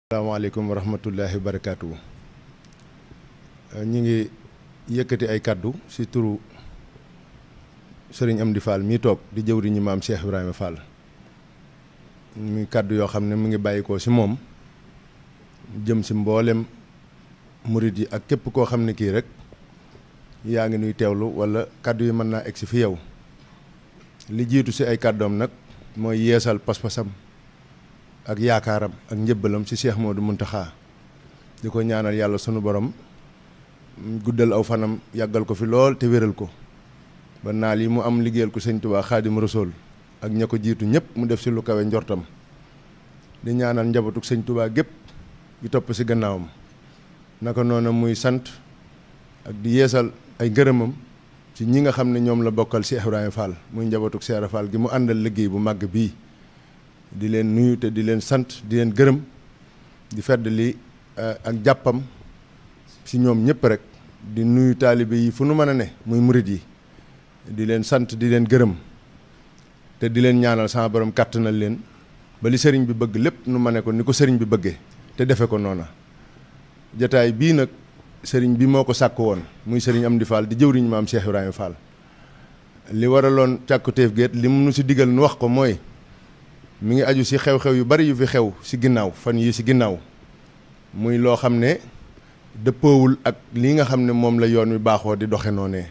Assalamualaikum warahmatullahi wabarakatuh. ñi ngi yëkkati ay kaddu ci turu Serigne Amdi Fall mi tok di jëwriñu maam Cheikh Ibrahima Fall mi kaddu yo xamne mu ngi bayiko ci mom jëm ci mboolem murid yi ak képp ko xamne ki rek yaa ngi nuy teewlu wala kaddu yi mën naa egsi fi yow li jiitu ci ay kàddoom nag mooy yeesal pas-pasam ak yaakaaram ak njëbbalam ci Cheikh Modou Mountakha di ko ñaanal yàlla sunu borom guddal aw fanam yàggal ko fi lool te wéral ko ba naal yi mu am liggéeyal ko Sëñ Tuubaa Xaadim Rasuul ak ña ko jiitu ñëpp mu def ci lu kawe njortam di ñaanal njabootug Sëñ Tuubaa gépp gi topp ci gannaawam naka noonu muy sant ak di yeesal ay ngërëmam ci ñi nga xam ne ñoom la bokkal Cheikh Ibrahima Fall muy njabootug Cheikh Fall gi mu àndal liggéey bu màgg bii di leen nuyu te di leen sant di leen gërëm di fedd li ak jàppam ci ñoom ñëpp rek di nuyu taalibe yi fu nu mën a ne muy murit yi di leen sant di leen gërëm te di leen ñaanal sama borom kàttanal leen ba li sëriñ bi bëgg lépp nu ma ne ko ni ko sëriñ bi bëggee te defe ko noona jataay bii nag sëriñ bi moo ko sàkk woon muy sëriñ Amdi Fall di jëwriñ maam Cheikh Ibrahima Fall li waraloon càkkutéef géet li mu nu si digal nu wax ko mooy mi ngi aju ci xew-xew yu bari yu fi xew ci ginnaaw fan yi ci ginnaaw muy loo xam ne dëppoowul ak li nga xam ne moom la yoon wi baaxoo di doxe noonee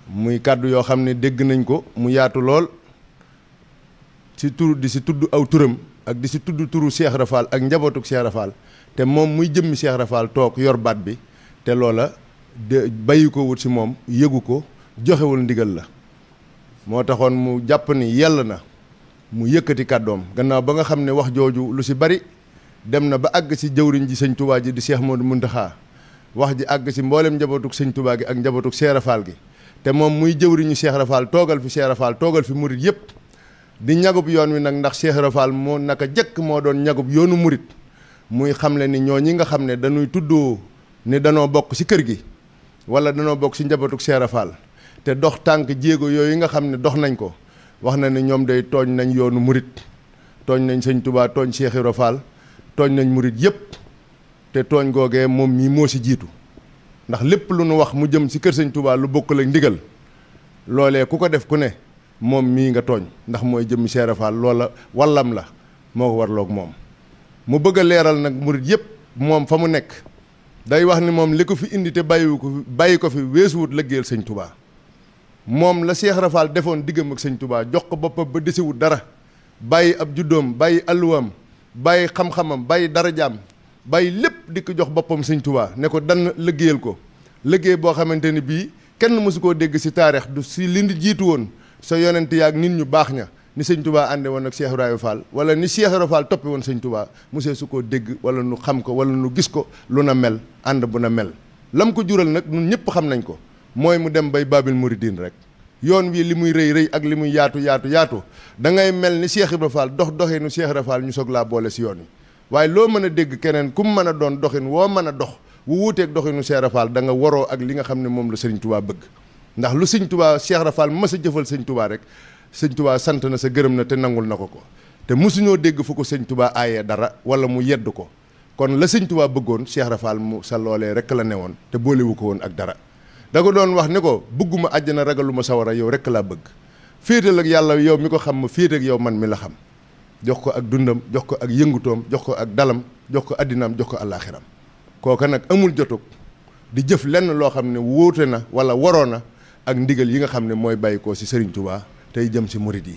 muy kàddu yoo xam ne dégg nañ ko mu yaatu lool ci tur di ci tudd aw turam ak di ci tudd turu Cheikh Ibra Fall ak njabootuk Cheikh Ibra Fall te moom muy jëmmi Cheikh Ibra Fall toog yor baat bi te loola de bàyyi ko wut ci moom yëgu ko joxewul ndigal la moo taxoon mu jàpp ni yell na mu yëkkati kàddoom gannaaw ba nga xam ne wax jooju lu ci bari dem na ba àgg ci jëwriñ ji Sëñ Tuubaa ji di Cheikh Modou Mountakha wax ji àgg ci mboolem njabootuk Sëñ Tuubaa gi ak njabootuk Cheikh Ibra Fall gi te moom muy jëwriñu Cheikh Ibra Fall toogal fi Cheikh Ibra Fall toogal fi murit yëpp di ñagub yoon wi nag ndax Cheikh Ibra Fall moo naka jëkk moo doon ñagub yoonu murit muy xamle ni ñoo ñi nga xam ne dañuy tuddoo ni danoo bokk ci kër gi wala danoo bokk ci njabootuk Cheikh Ibra Fall te dox tànk jéego yooyu nga xam ne dox nañ ko wax na ne ñoom day tooñ nañ yoonu murit tooñ nañ Sëñ Tuubaa tooñ Cheikh Ibra Fall tooñ nañ murit yëpp te tooñ googee moom mii moo ci jiitu ndax lépp lu nu wax mu jëm ci kër Sëñ Tuubaa lu bokkul ak ndigal loolee ku ko def ku ne moom mii nga tooñ ndax mooy jëmmi Cheikh Ibra Fall loola wallam la moo ko warloog moom mu bëgg a leeral nag murit yëpp moom fa mu nekk day wax ni moom li ko fi indi te bàyyi ko fi weesuwut lëggéeyal Sëñ Tuubaa moom la Cheikh Ibra Fall defoon diggam ak Sëñ Tuubaa jox ko boppam ba desewut dara bàyyi ab juddoom bàyyi alluwaam bàyyi xam-xamam bàyyi darajaam bàyyi lépp di ko jox boppam Sëñ Tuubaa ne ko dann liggéeyal ko liggéey boo xamante ni bii kenn mësu koo dégg ci taarix du ci li jiitu woon sa yonent yaag nit ñu baax ña ni Sëñ Tuubaa ànde woon ak Cheikh Ibrahima Fall wala ni Cheikh Ibra Fall toppe woon Sëñ Tuubaa mosee su koo dégg wala nu xam ko wala nu gis ko lu na mel ànd bu na mel lam ko jural nag ñun ñëpp xam nañ ko mooy mu dem bay Babil Mouridine rek yoon wi li muy rëy rëy ak li muy yaatu da ngay mel ni Cheikh Ibra Fall doxinu Cheikh Ibra Fall ñu soog laa boole ci yoon wi waaye loo mën a dégg keneen ku mu mën a doon doxin woo mën a dox wu wuuteeg doxinu Cheikh Ibra Fall da nga waroo ak li nga xam ne moom la Sëriñ Tuubaa bëgg ndax lu Sëñ Tuubaa Cheikh Ibra Fall mës a jëfal Sëñ Tuubaa rek Sëñ Tuubaa sant na sa gërëm na te nangul na ko te mosuñoo dégg fu ko Sëñ Tuubaa aayee dara wala mu yedd ko kon la Sëñ Tuubaa bëggoon Cheikh Ibra Fall mu sa loolee rek la newoon te boolewu ko woon ak dara da ko doon wax ni ko bëgguma àjjana ragaluma sawara yow rek laa bëgg féetal ak yàlla yow mi ko xam ma féete ak yow man mi la xam jox ko ak dundam jox ko ak yëngutoom jox ko ak dalam jox ko addinaam jox ko àllaaxiram kooka nag amul jotug di jëf lenn loo xam ne wóote na wala waroo na ak ndigal yi nga xam ne mooy bàyyi ko ci Serigne Touba tey jëm ci murit yi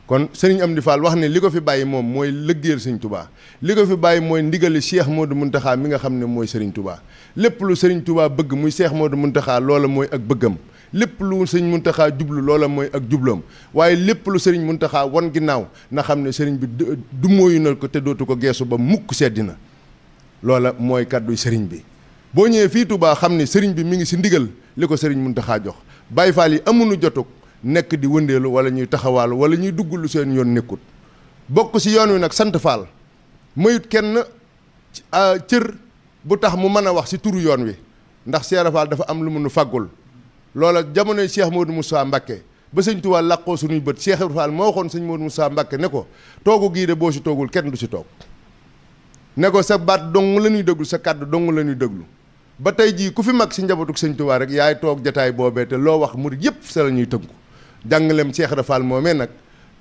kon Serigne Amdi Fall wax ne li ko fi bàyyi moom mooy lëggéeyal Sëñ Touba li ko fi bàyyi mooy ndigali Cheikh Modou Mountakha mi nga xam ne mooy Serigne Touba lépp lu Serigne Touba bëgg muy Cheikh Modou Mountakha loola mooy ak bëggam lépp lu Serigne Mountakha jublu loola mooy ak jubloom waaye lépp lu Serigne Mountakha wan ginnaaw na xam ne Serigne bi du mooyu na ko te dootu ko geesu ba mukk seddina loola mooy kàdduy Serigne bi boo ñëwee fii Touba xam ne Serigne bi mi ngi ci ndigal li ko Serigne Mountakha jox Baye Fall yi amuñu jotug nekk di wëndeelu wala ñuy taxawaalu wala ñuy dugg lu seen yoon nekkut bokk ci yoon wi nag sant Fall mayut kenn cër bu tax mu mën a wax ci turu yoon wi ndax Cheikh Ibra Fall dafa am lu mu nu faggul loola jamonoy Cheikh Modou Moussa Mbacké ba Sëñ Tuubaa làqoo suñuy bët Cheikh Ibra Fall moo waxoon Sëñ Modou Moussa Mbacké ne ko toogu gii de boo ci toogul kenn du ci toog ne ko sa baat dong la ñuy déglu sa kàddu dong la ñuy déglu ba tey jii ku fi mag si njabootu sëñ Tuubaa rek yaay toog jataay boobee te loo wax murit yëpp sa la ñuy tënku jàngaleem Cheikh Ibra Fall moomee nag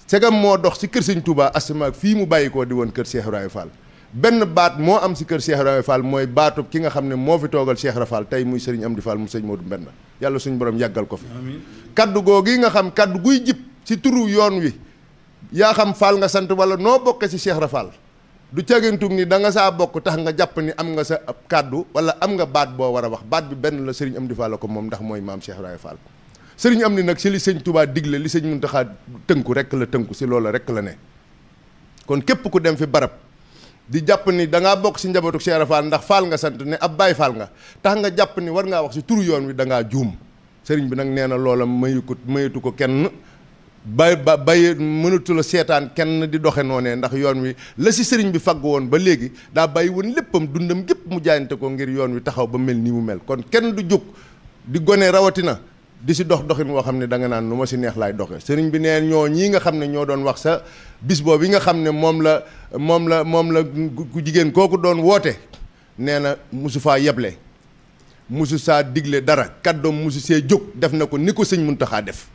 segam moo dox si kër sëñ Tuubaa asamaak fii mu bàyyi koo di woon kër Cheikh Ibrahima Fall benn baat moo am si kër Cheikh Ibrahima Fall mooy baatub ki nga xam ne moo fi toogal Cheikh Ibra Fall tey muy sëriñ Amdi Fall mu sëñ Modou Mbenda yàlla suñu borom yàggal ko fi kaddu googu yi nga xam kaddu guy jib si turu yoon wi yaa xam Fall nga sant wala noo bokke si Cheikh Ibra Fall du cagantug ni da nga saa bokk tax nga jàpp ni am nga sa ab kaddu wala am nga baat boo war a wax baat bi benn la sëriñ Amdi Fall la ko moom ndax mooy maam Cheikh Ibrahima Fall sëriñ Amdi nag si li sëñ Touba digle li sëñ Muntaxa tënku rek la tënku si loola rek la ne kon képp ku dem fi barab di jàpp ni da ngaa bokk si njabootu Cheikh Ibra Fall ndax Fall nga sant ne ab Baay Fall nga tax nga jàpp ni war ngaa wax si turu yoon wi da ngaa juum sëriñ bi nag nee na loola mayatu ko kenn bay mënatu la seetaan kenn di doxe noonee ndax yoon wi la si sëriñ bi fagg woon ba léegi daa bàyyi woon léppam dundam gépp mu jaayante ko ngir yoon wi taxaw ba mel nii mu mel kon kenn du jóg di gone rawatina di si doxin woo xam ne da nga naan nu ma si neex laay doxe sëriñ bi nee ñoo ñii nga xam ne ñoo doon wax sa bis boobu yi nga xam ne moom la ku jigéen kooku doon woote nee na musu faa yeble musu saa digle dara kàddoom musu see jóg def na ko ni ko sëñ Muntaxa def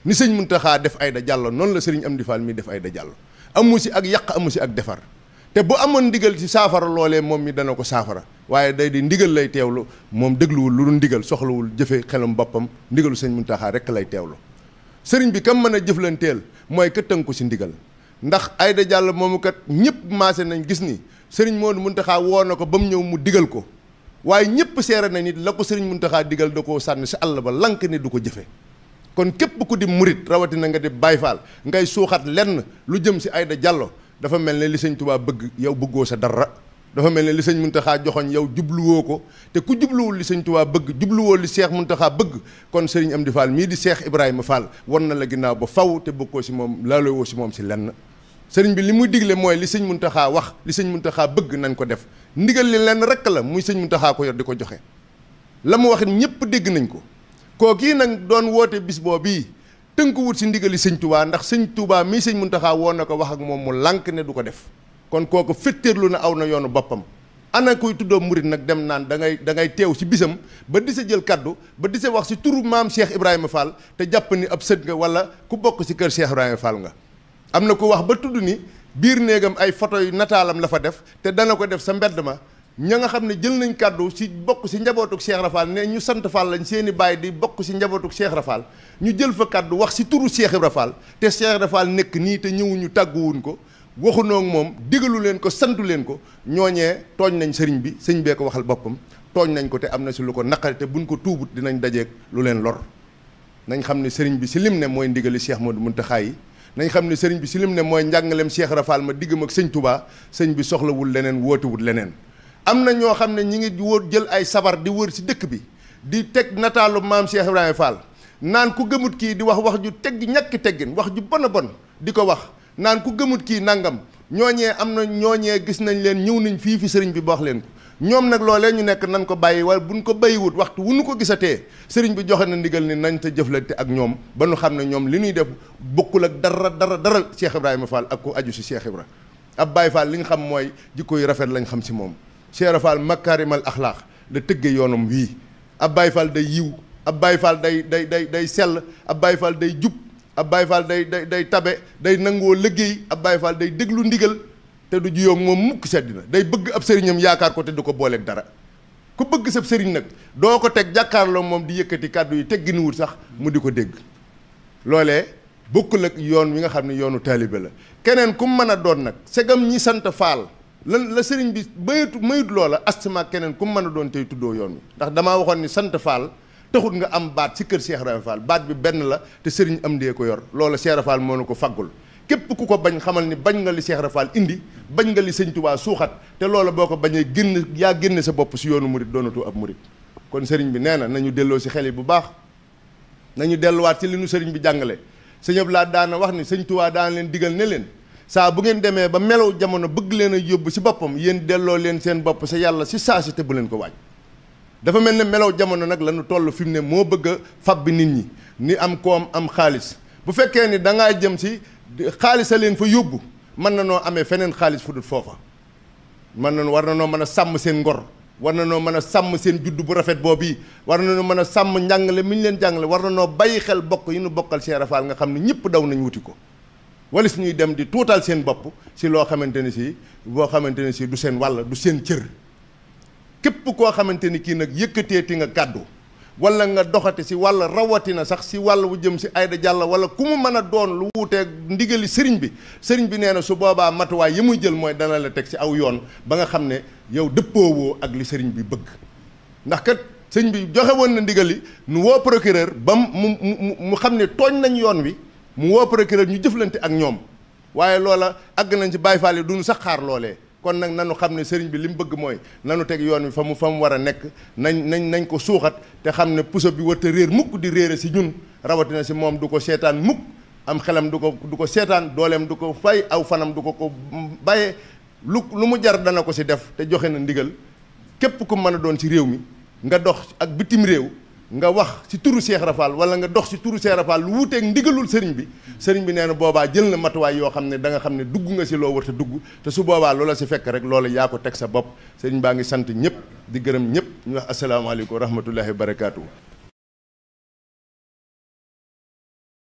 ni sëñ Muntaxa def Aïda Diallo noonu la sëriñ Amdi Fall mi def Aïda Diallo amu si ak yàq amu si ak defar te bu amoon ndigal ci saafara loolee moom mi dana ko saafara waaye day di ndigal lay teewlu moom dégluwul lu dul ndigal soxlawul jëfe xelum boppam ndigalu sëñ Muntaxa rekk lay teewlu sëriñ bi kam mën a jëflanteel mooy ka tënku si ndigal ndax Aïda Diallo moomu kat ñëpp maase nañ gis ni sëriñ Moodu Muntaxa woo na ko ba mu ñëw mu digal ko waaye ñëpp seere na nit la ko sëriñ Muntaxa digal da koo sànni si àll ba lank ni du ko jëfe kon képp ku di murit rawatina nga di Baay Faal ngay suuxat lenn lu jëm si Aïda Diallo dafa mel ne li sëñ Tuubaa bëgg yow bëggoo sa dara dafa mel ne li sëñ Muntaxa joxoñ yow jubluwoo ko te ku jubluwul li sëñ Tuubaa bëgg jubluwoo li Cheikh Muntaxa bëgg kon sëriñ Amdi Fall mii di Cheikh Ibrahima Fall wan na la ginnaaw ba faw te bëggoo si moom laaloo si moom si lenn sëriñ bi li muy digle mooy li sëñ Muntaxa wax li sëñ Muntaxa bëgg nañ ko def ndigal li lenn rek la muy sëñ Muntaxa ko yor di ko joxe la mu wax ñëpp dégg nañ ko kookii nag doon woote bis boo bii tënku wut si ndigali sëñ Touba ndax sëñ Touba mii sëñ Muntaxa woon na ko wax ak moom mu lànk ne du ko def kon kooku féttéerlu na aw na yoonu boppam ana kuy tuddoo murit nag dem naan da ngay teew si bisam ba di sa jël kaddu ba di sa wax si turu maam Cheikh Ibrahima Fall te jàpp ni ab sët nga wala ku bokk si kër Cheikh Ibrahima Fall nga am na ku wax ba tudd ni biir néegam ay photo yu nataalam la fa def te dana ko def sa mbedd ma ña nga xam ne jël nañ kàddu si bokk si njabootuk Cheikh Ibra Fall ne ñu sant Fall lañ seeni baay di bokk si njabootuk Cheikh Ibra Fall ñu jël fa kàddu wax si turu Cheikh Ibra Fall te Cheikh Ibra Fall nekk nii te ñëwuñu tàgguwuñ ko waxunoo ak moom digalu leen ko santu leen ko ñooñee tooñ nañ sëriñ bi sëñ bee ko waxal boppam tooñ nañ ko te am na si lu ko naqari te buñ ko tuubut dinañ dajeeg lu leen lor nañ xam ne sëriñ bi si lim ne mooy ndigali Cheikh Modou Mountakha yi nañ xam ne sëriñ bi si lim ne mooy njàngaleem Cheikh Ibra Fall ma diggam ak sëñ Touba sëñ bi soxlawul leneen wootewul leneen am na ñoo xam ne ñi ngi wër jël ay sabar di wër si dëkk bi di teg nataalu maam Cheikh Ibrahima Fall naan ku gëmut kii di wax ju teggi ñàkki teggin wax ju bon a bon di ko wax naan ku gëmut kii nangam ñooñee am na ñooñee gis nañ leen ñëw nañ fii fi sëriñ bi ba wax leen ko ñoom nag loolee ñu nekk nan ko bàyyi wala buñ ko bàyyiwut waxtu wu nu ko gisatee sëriñ bi joxe na ndigal ni nañ ta jëflante ak ñoom ba nu xam ne ñoom li ñuy def bokkul ak dara Cheikh Ibrahima Fall ak ku aju si Cheikh Ibra ab Baye Fall li nga xam mooy jikko yu rafet lañ xam si moom Cheikh Ibra Fall makaarimal axlaax la tëgge yoonam wii ab Baye Fall day yiw ab Baye Fall day sell ab Baye Fall day jub ab Baye Fall day tabe day nangoo liggéey ab Baye Fall day déglu ndigal te du juyoo moom mukk seddina day bëgg ab sëriñam yaakaar ko te du ko booleeg dara ku bëgg sab sëriñ nag doo ko teg jàkkaarloo moom di yëkkati kàddu yi tegginuwut sax mu di ko dégg loolee bokkul ak yoon wi nga xam ne yoonu taalibe la keneen ku mën a doon nag segam ñi sant Faal lan la sëriñ bi mayut loola astama keneen ku mën a doon tey tuddoo yoon wi ndax damaa waxoon ni sant Faal taxut nga am baat si kër Cheikh Ibrahima Fall baat bi benn la te sëriñ am dee ko yor loola Cheikh Ibrahima Fall moo na ko faggul képp ku ko bañ xamal ni bañ nga li Cheikh Ibrahima Fall indi bañ nga li sëñ Touba suuxat te loola boo ko bañee génne sa bopp si yoonu murit doonatu ab murit kon sëriñ bi nee na nañu delloo si xel yi bu baax nañu delluwaat ci li nu sëriñ bi jàngale sëñ Abdoulaye daana wax ni sëñ Touba daana leen digal ne leen saa bu ngeen demee ba melaw jamono bëgg leen a yóbbu si boppam yéen delloo leen seen bopp sa yàlla si saa si te bu leen ko waaj dafa mel ne melaw jamono nag la ñu toll fi mu ne moo bëgg a fab bi nit ñi ni am koom am xaalis bu fekkee ni da ngaa jëm si xaalis a leen fa yóbbu mën na noo amee feneen xaalis fu dul foofa war na noo mën a sàmm seen ngor, war na noo mën a sàmm seen juddu bu rafet boobu, war na noo mën a sàmm njàngale mi ñu leen jàngale, war na noo bàyyi xel bokk yi nu bokkal Cheikh Ibra Fall nga xam ne ñëpp daw nañ wuti ko. wala su ñuy dem di tuutal seen bopp si loo xamante ne si boo xamante ne si du seen wàll du seen cër. képp koo xamante ni kii nag yëkkateeti nga kàddu wala nga doxate si wàll rawatina sax si wàll wu jëm si Aïda Diallo wala ku mu mën a doon lu wuuteeg ndigali sëriñ bi nee na su boobaa matuwaay yi muy jël mooy dana la teg si aw yoon ba nga xam ne yow dëppoowoo ak li sëriñ bi bëgg. ndax kat sëriñ bi joxe woon na ndigali nu woo procureur ba mu xam ne tooñ nañ yoon wi mu woo procureur ñu jëflante ak ñoom waaye loola àgg nañ ci Baay Faal yi duñu sax xaar loolee. kon nag nanu xam ne sëriñ bi li mu bëgg mooy nanu teg yoon wi fa mu war a nekk nañ ko suuxat te xam ne puso bi warta réer mukk di réere si ñun rawatina si moom du ko seetaan mukk am xelam du ko seetaan dooleem du ko fay aw fanam du ko bàyyee lu mu jar dana ko si def te joxe na ndigal képp ku mën a doon ci réew mi nga dox ak bitim réew nga wax ci turu Cheikh Ibra Fall wala nga dox ci turu Cheikh Ibra Fall lu wuuteeg ndigalul sëriñ bi nee na boobaa jël na matuwaay yoo xam ne da nga xam ne dugg nga si loo war a dugg te su boobaa loola si fekk rek loola yaa ko teg sa bopp sëriñ baa ngi sant ñëpp di gërëm ñëpp ñu wax asalaamaaleykum wa rahmatullahi wa barakaatu.